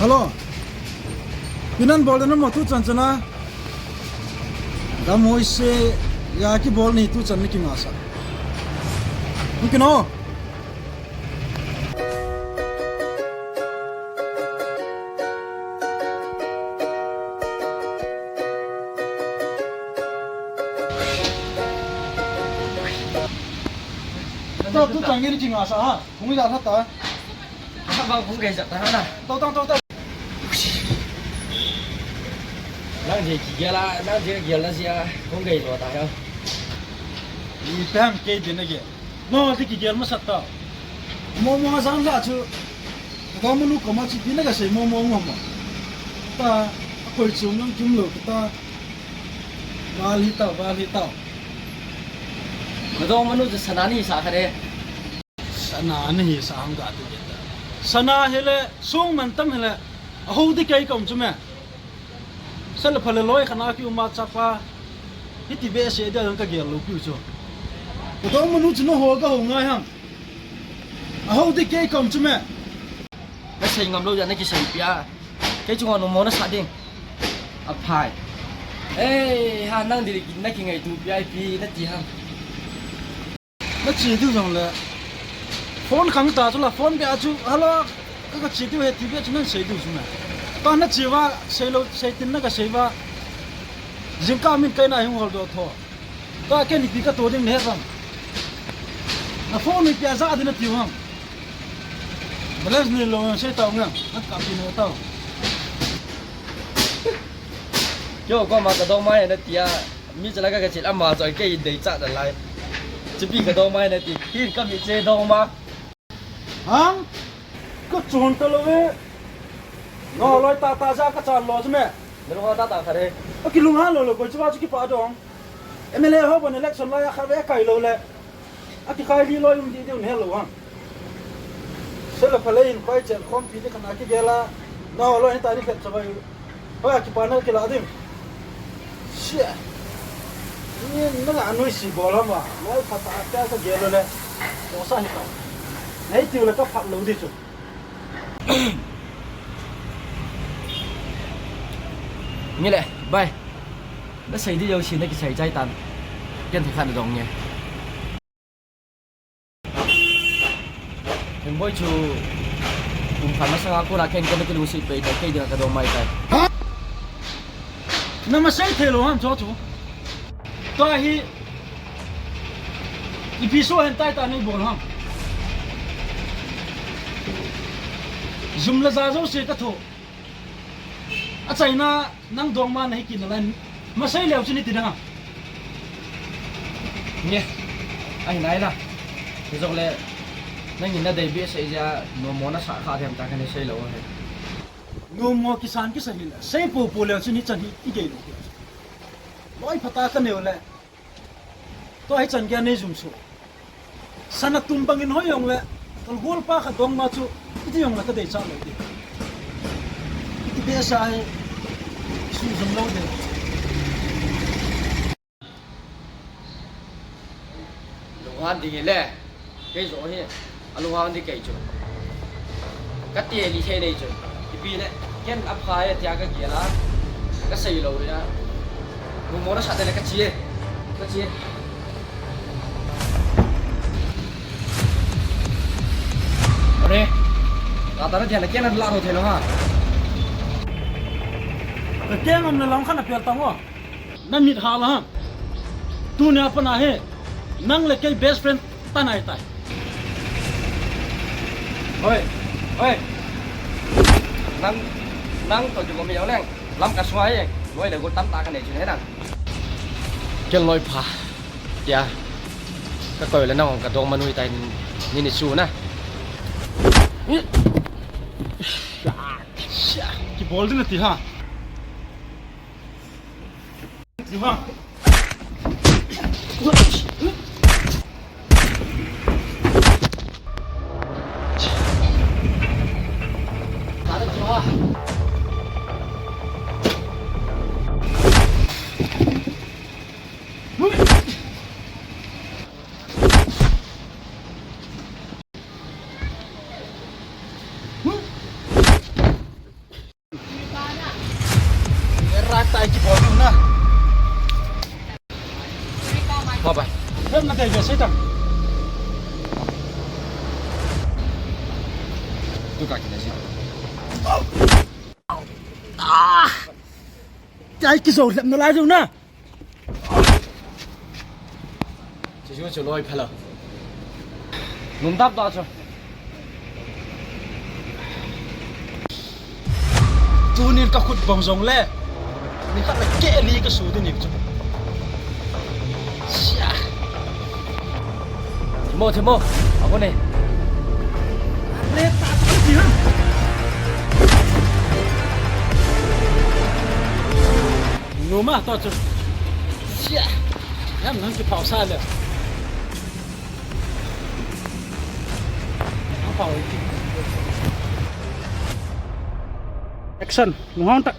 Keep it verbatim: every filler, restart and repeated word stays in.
Hello. Ipi nabol ding ham tu chan chan a? Damhoise, ipi kibol ni tu chan ni kinga sa. Ni kino. Tu, tu chan ni kinga sa ha. Kung ida ta. Haba kung kai sa ta na. To, to, to, to. Nang je kigel a, nang je kigel na sia, kung kai lo ta ya. Ipi ham kei din na ge. No, ti kigel masat ta. Mo mo jang la chu. Ka mo nu ko ma chi din na ga sei mo mo mo mo. Ta, koi chu nang kim lo ta. Val hi ta, val hi ta. Ka dong manu chu sana ni sa kha de. Sana ni hi sa ham ga tu ge ta. Sana hi le, sung man tam hi le. A ho di kei ka um chu me. Sel pha le loi khana ki um a chapa. Hiti be se dia ka gel lo piu chu. Ka dong manu chu no ho ka ho ngai ham. A ho di kei ka um chu me. Na sei ngam lo ya na kisei pia. Kei chu ngam mo na sa ding. A phai. Ei, ha nang di na kingai tu pia pi na ti ham. Na chi diu jong le. Phone khang ta chu la phone be a chu. Hello. Ka ka chi diu he ti be chu nan sei diu chu na. Ta na chi va sei lo sei tin na ka sei va. Jingkah min kai na hung hol do tho. Ta kei ni pi ka to ding ne ram. Na phone ni pi a ja ding na ti ham. Balance ni lo sei tau nga. Na ka pi na tau. Kyo ko ma ka dong mai na tia. Mi chala ka ka chil ama choi kei dei cha da lai. Chipi ka dong mai na ti. Hin ka mi che dong ma. Hang? Ka chon ta lo ve. No loi ta ta ja ka chan lo chu me. Na lo ta ta kha re. A ki lung ha lo lo ko chu wa chu ki pa dong. M L A ho bon election lai a kha ve kai lo le. A ki khai li lo yung di di un hel lo hang. Sela phalei in pai chen khom pi di khana ki gela. No lo hin ta ni khet chabai. Hoi, a kipa na kila ding. Sia. Ni na nga anui si bol ham a. Loi phat a ka ka gel le. Lo sa hi ka. Nei tiu le ka phat lo di chu. Ni le, bye. Na sei di yo si na ki sei chai tan. Ken thei khan dong nge. Heng boi chu kum khat masanga kona khen kena kilungset pei tai, kei dinga ka dong mai tai. Ha? Na masei thei lo ham chu chu. Tua hi ipi so hen tai ta nei bol ham. Jum le ja jouse ka tho. Achaina nang dongma nahi kit nalai, masei leu chu niti dang a. Nge, ahi nai la. Hijong le, nangin nadei behseh jeh a, nommo nasah kha them ta kani sei lou ahi. Nommo kisan kisa hile, sei popo leu chu nichan hi igei lou hi. Loi phatah a kaneo le. Tua hichan geiya neijum chu. Sana tum bangin hoi jongle, kalgol pa khat dongma chu, iti jongle kadei chah lou di. Iti behseh a hi, suhjum lou di. Lunghan ding hile. Kei joh hi, alunghang di kei chu. Kati li thei nei chu. Ipi le, ken apha e tia kagel a. Kasei lou le. Nommo nasah teng le kache. Kache. Are. Ka ta na dia le ken la ro thei lou ha. Ka keng am le lang khan apel tang o. Na mit hal a ham. Tunia pat a hi. Nang le kei best friend ta nai tai. Oi, oi. Nang, nang toh kigo mi jong leng. Lamka sunga hi. Loi le gol tamtah kanei chu ne nang. Ken loi pha. Tia. Kakoi le nang ka dongma nui tai ni ni chu na. Kibol ding nati ha. Ai kibol na. Bye bye. Hem na te je se ta. Tu ka kina si. Ah! Ai kijo lem na lai jo na. Chu chu loi phalo. Num tap ta chu. Tunin ka khut bang jong le. Ni khat le ke li ka su ding ni chu. Sia. Thimo, thimo. Ako ne. Le ta ta ti ha. Numa to chu. Sia. Yam nang ki phau sa le. Action. Lunghang tak.